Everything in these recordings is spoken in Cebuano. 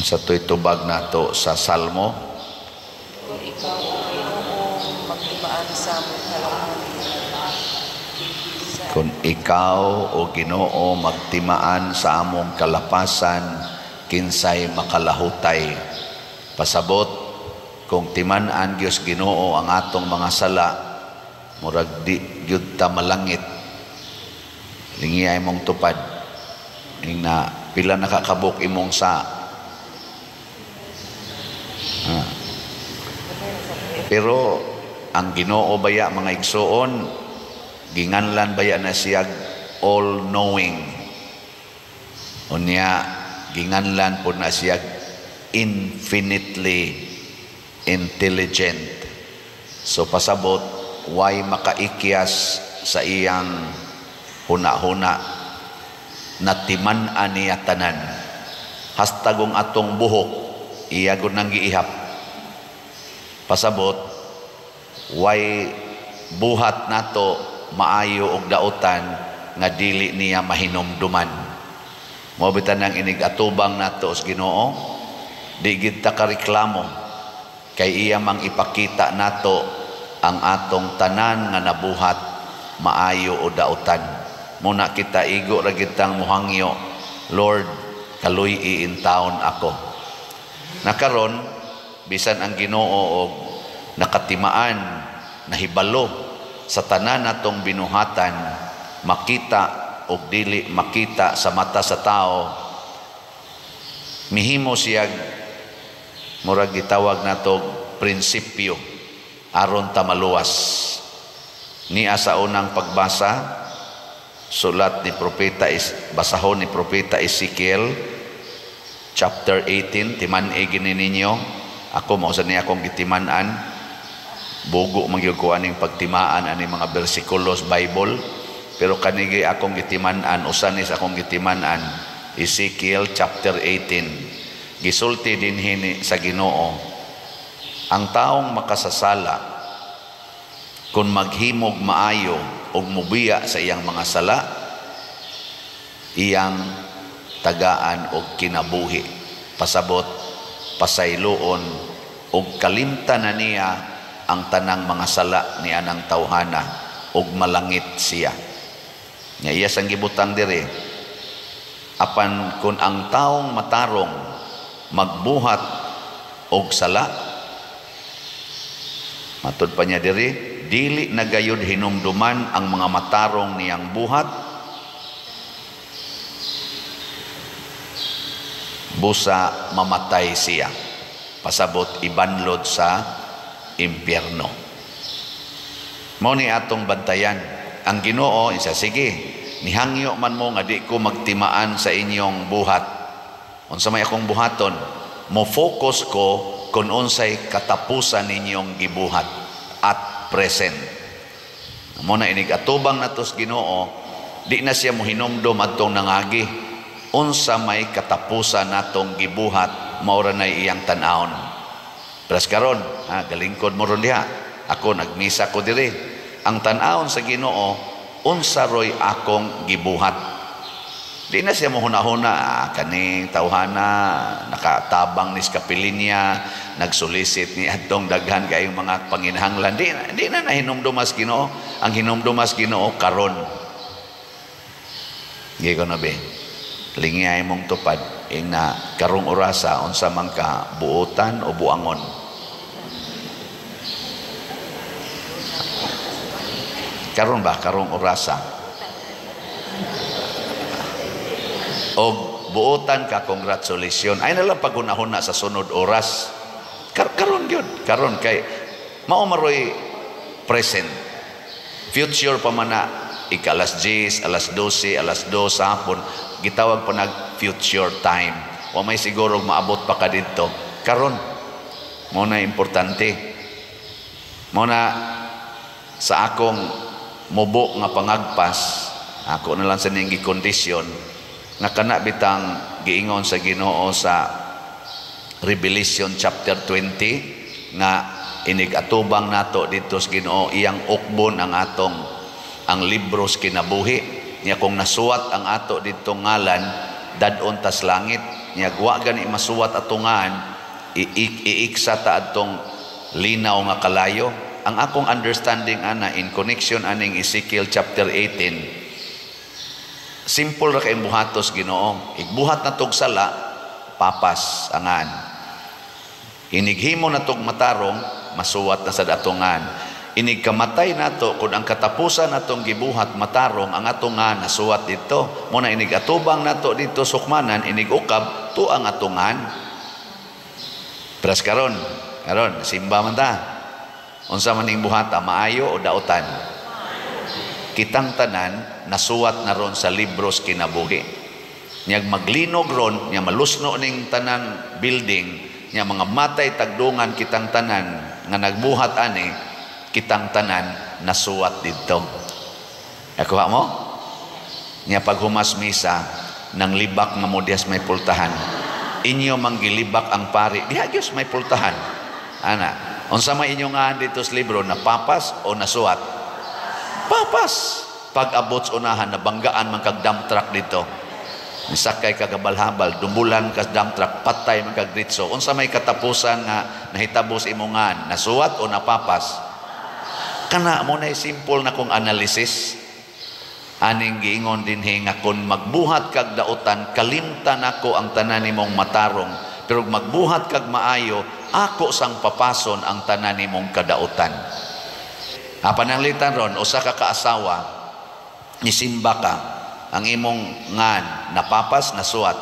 Sa to'y tubag nato sa Salmo? Kung ikaw, O Ginoo, magtimaan sa among kalapasan. Kung ikaw, o Ginoo, magtimaan sa among kalapasan, kinsay makalahutay? Pasabot, kung timan-an gyud Ginoo ang atong mga sala, murag di gyud ta malangit. Lingi imong tupad. Ing na pila nakakabuk imong sa. Ah. Pero ang Ginoo baya, mga igsuon, ginganlan baya na siya all knowing. Unya ginganlan po na siya infinitely intelligent. So pasabot, way makaikyas sa iyang huna-huna, natiman-an niya tanan. Hastagong atong buhok, iya gud nang giihap. Pasabot, way buhat nato, maayo og dautan, nga dili niya mahinumduman. Mao bitan nang inig atubang nato sa Ginoo, di gid ta kareklamo kay iya mang ipakita nato ang atong tanan nga nabuhat, maayo o dautan. Muna kita igo ra gid tang muhangyo, "Lord, kaluy-i intawon ako." Nakaron bisan ang Ginoo og nakatimaan, nahibalo sa tanan natong binuhatan, makita o dili makita sa mata sa tao, mihimo siya murag gitawag nato prinsipyo aron ta maluwas. Niya sa unang pagbasa, sulat ni propeta is basahon ni Propeta Ezekiel chapter 18. Timan-i gini ninyo. Ako, mao sa niya akong gitiman-an. Bugo man gyud ko aning pagtimaan ani mga bersikulos Bible, pero kanigi akong gitiman-an, usa ni sa akong gitiman-an, Ezekiel chapter 18. Gisulti dinhi ni sa Ginoo, ang taong makasasala, kung maghimog maayo ug mubiya sa iyang mga sala, iyang tagaan og kinabuhi. Pasabot, pasayloon ug kalimtan na niya ang tanang mga sala ni anang tawhana ug malangit siya. Nya iya sang gibutang dire, apan kung ang taong matarong magbuhat og sala, matud pa niya diri, dili na gayud hinumduman ang mga matarong niyang buhat, busa mamatay siya. Pasabot, ibanlod sa impyerno. Mao ni atong bantayan. Ang Ginoo isa, sige, nihangyo man mo nga di ko magtimaan sa inyong buhat. Unsa may akong buhaton? Mo focus ko kung unsay katapusan ninyong gibuhat at present. Mo na inig atubang natos Ginoo, di na siya mohinumdom adtong nangagi. Unsa may katapusan natong gibuhat, mao ra nay iyang tan-awon. Pras karon, ha, galingkod mo ron diha. Ako nagmisa ko dire. Ang tan-awon sa Ginoo, unsa roy akong gibuhat. Di na siya mohuna-huna, kaning tawhana nakatabang ni sa kapilinya, nagsulisit ni adtong daghan kayong mga panginahanglan. Di na nahinumdumas Ginoo. Ang hinumdumas Ginoo karon. Gi ko na be. Lingiyay mong tupad ing na karong orasa, unsa man ka, buotan o buangon? Karon ba, karong orasa? O buotan ka, congratulations. Ay na lang pagunahon na sa sunod oras. Karon gyud, karon kay mao maroy present. Future pa man na ika alas 10, alas 12, alas 2 sa hapon, gitawag pa nag future time. Wa may siguro maabot pa ka didto. Karon mao na importante. Mao na sa akong mubo nga pangagpas, ako na lang sa ning gikondisyon nga kana bitang giingon sa Ginoo sa Revelation chapter 20 nga inig atubang nato didto sa Ginoo, iyang ukbon ang atong ang libros kinabuhi niya. Kung nasuwat ang ato didto ngalan, Dadon tas langit. Nya wa gani masuwat atungan, iiksa ta adtong linaw nga kalayo. Ang akong understanding ana in connection aning Ezekiel chapter 18, simple ra kay buhatos Ginoo. Igbuhat na tog sala, papas angan. Inighimo na tog matarong, masuwat na sa datungan. Inig kamatay nato, kung ang katapusan natong gibuhat matarong, ang atungan nasuwat dito. Muna inig atubang nato dito sukmanan, inig ukab to ang atungan. Pras karon, karon simba man ta. Unsa man ning buhata, maayo o dautan? Kitang tanan nasuwat na ron sa libros kinabuhi. Nyag maglinog ron, nya malusno ning tanang building, nya mga matay tagdungan kitang tanan nga nagbuhat ani, kitang tanan nasuwat didto. Nakuha mo? Nya paghumas misa nang libak nga mo dihas may pultahan. Inyo manggilibak ang pari, diha gyud may pultahan. Ana, unsa may inyo nga dito sa libro, napapas o nasuwat? Papas. Pag abot sa unahan, nabanggaan man kag dump truck dito. Nisakay ka kabalhabal, dumbulan ka dump truck, patay man kag ditso. Unsa may katapusan nga nahitabo sa imongan, nasuwat o napapas? Kana mo na simple na kong analysis. Aning giingon dinhi nga kun magbuhat kag dautan, kalimtan ako ang tanan nimong matarong, pero magbuhat kag maayo, ako sang papason ang tanan nimong kadautan. Pananglitan ron, usa ka kaasawa, nisimba ka, ang imong ngan napapas, nasuwat.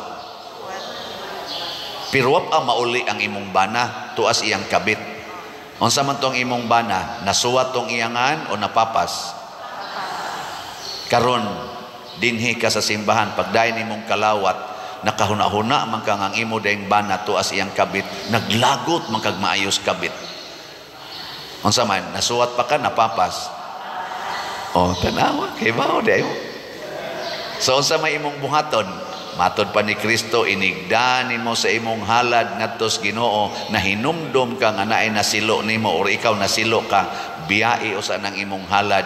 Pero wap ang mauli ang imong bana, tuas iyang kabit. Unsa man tong imong bana, nasuwat tong iyangan o napapas? Karon dinhi ka sa simbahan, pagdayon nimong kalawat, nakahuna-huna man kang ang imo dayeng bana tuas iyang kabit, naglagot man kag maayos kabit. Unsa man, nasuwat pa ka, napapas? Oh, tanawa kay mao dayo. So unsa may imong buhaton? Matod pa ni Kristo, inigda nimo sa imong halad ngadto sa Ginoo, nahinumdom ka nga naay nasilo nimo or ikaw nasilo ka, biyai usa nang imong halad,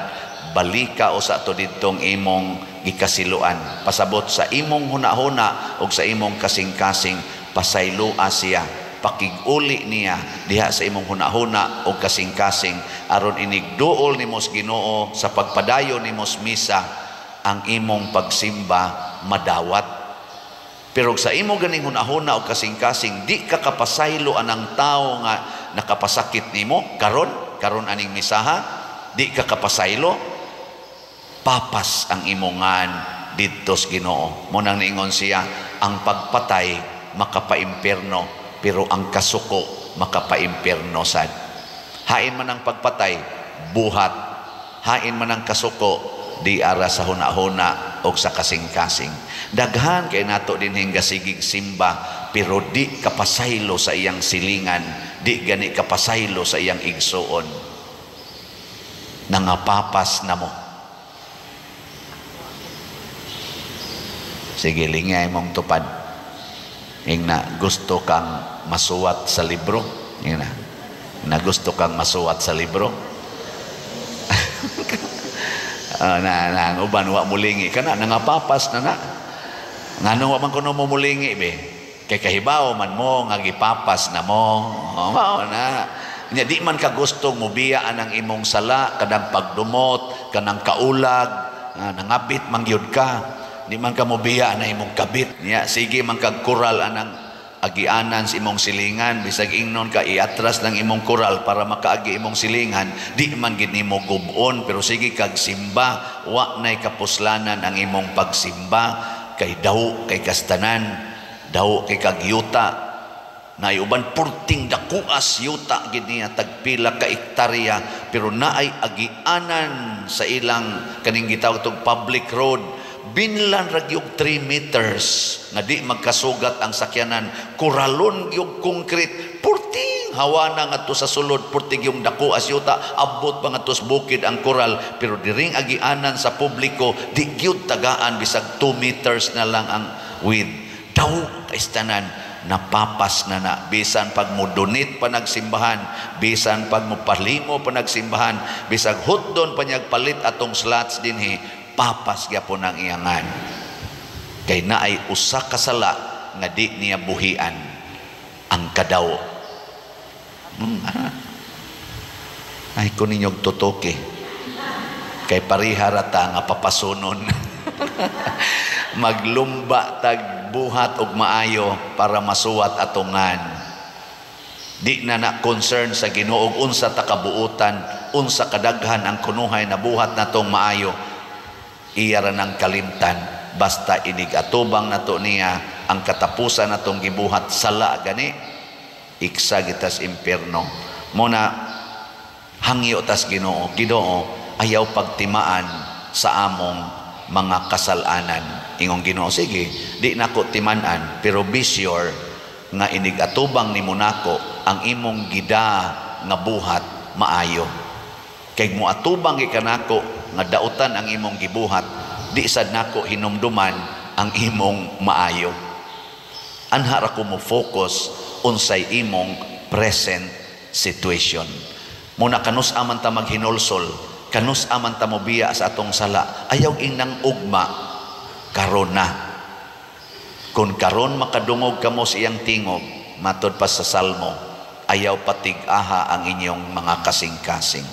balika usa to didtong imong gikasiloan. Pasabot sa imong hunahuna ug sa imong kasing-kasing, pasayloa siya, pakig-uli niya diha sa imong hunahuna ug kasing-kasing, aron inigduol nimo sa Ginoo sa pagpadayon nimo sa misa, ang imong pagsimba madawat. Pero sa imo ganing hunahuna o kasing-kasing, di ka kapasaylo anang tao nga nakapasakit nimo karon, karon aning misaha, di ka kapasaylo, papas ang imongan didto sa Ginoo. Mo nang niingon siya, ang pagpatay makapaimpierno, pero ang kasuko makapaimpierno sad. Hain man ang pagpatay, buhat. Hain man ang kasuko, di ara sa hunahuna o sa kasing-kasing. Daghan kay nato dinhing gasigig simba, pero di kapasaylo sa iyang silingan, di gani kapasaylo sa iyang igsuon. Nangapapas na mo. Sige, lingay mong tupad. Ingna, gusto kang masuwat sa libro. Ingna, na gusto kang masuwat sa libro. Na ang uban wa mulingi kana nangapapas na na. Ngano wa man kuno mo mulingi be? Kay kahibaw man mo nga gipapas na mo. Oh, mao na. Nya di man ka gustong mobiya anang imong sala, kanang pagdumot, kanang kaulag, nangabit man gyud ka. Di man ka mobiya ana imong kabit. Nya sige man kag kural anang agianan sa imong silingan, bisag ingnon ka iatras lang imong kural para makaagi imong silingan, di man gid nimo gub-on, pero sige kag simba, wa nay kapuslanan ang imong pagsimba, kay daw kay kastanan, daw kay kag yuta, naay uban purting dakuas yuta gid niya tagpila ka ektarya, pero naay agianan sa ilang kaning gitawag tog public road, binlan ra gyud 3 meters nga di magkasugat ang sakyanan, kuralon gyud concrete, purting hawana ngadto sa sulod, purting yung dako as yuta, abot pa ngadto sa bukid ang koral, pero diring agianan sa publiko di gyud tagaan bisag 2 meters na lang ang width. Daw kaistanan, napapas na na, bisan pag mudunit pa nagsimbahan, bisan pag mupalimo pa nagsimbahan, bisag hotdon pa niyagpalit atong slots dinhi, papas gyapon ang iyangan. Kay naay usa ka sala nga di niya buhian, ang kadaw. Ay ko ninyog tutoke. Kay pareha ra ta nga papasunon. Maglumba tag buhat og maayo para masuwat atongan. Di na na concern sa Ginoo unsa ta kabuutan, unsa kadaghan ang kunuhay na buhat natong maayo. Iya ra nang kalimtan basta inig atubang nato niya ang katapusan natong gibuhat sala gani, iksa gitas impierno. Muna hangyo tas Ginoo, Ginoo, ayaw pagtimaan sa among mga kasalanan. Ingong Ginoo, sige, di nako timan-an, pero be sure nga inig atubang nimo nako ang imong gida nga buhat maayo. Kay mo atubang gikanako nga dautan ang imong gibuhat, di sad nako hinumduman ang imong maayo. Anha ra ko mo focus unsay imong present situation. Muna kanus aman ta maghinulsol, kanus aman ta mobiya sa atong sala, ayaw inang ugma, karon na. Kung karon makadungog kamo sa iyang tingog, matod pa sa Salmo, ayaw patig-aha ang inyong mga kasing-kasing.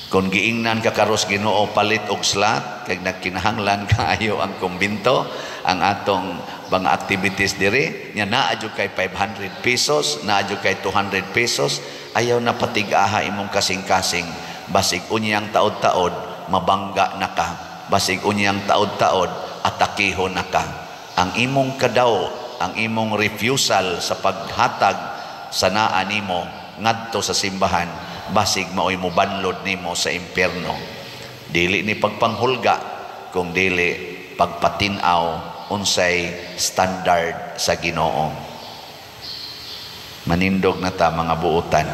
Kung giingnan ka karos Ginoo, palit og slot kay nagkinahanglan kaayo ang kumbinto, ang atong mga activities diri nya, naa jud kay 500 pesos, naa jud kay 200 pesos, ayaw na patig-aha imong kasing-kasing. Basig unyang taod-taod mabangga na ka, basig unyang taod-taod atakihon na ka. Ang imong kadaw, ang imong refusal sa paghatag sa naa nimo ngadto sa simbahan, basig maoy mobanlod nimo sa impierno. Dili ni pagpanghulga, kung dili pagpatin-aw unsay standard sa Ginoo. Manindog na ta, mga buutan.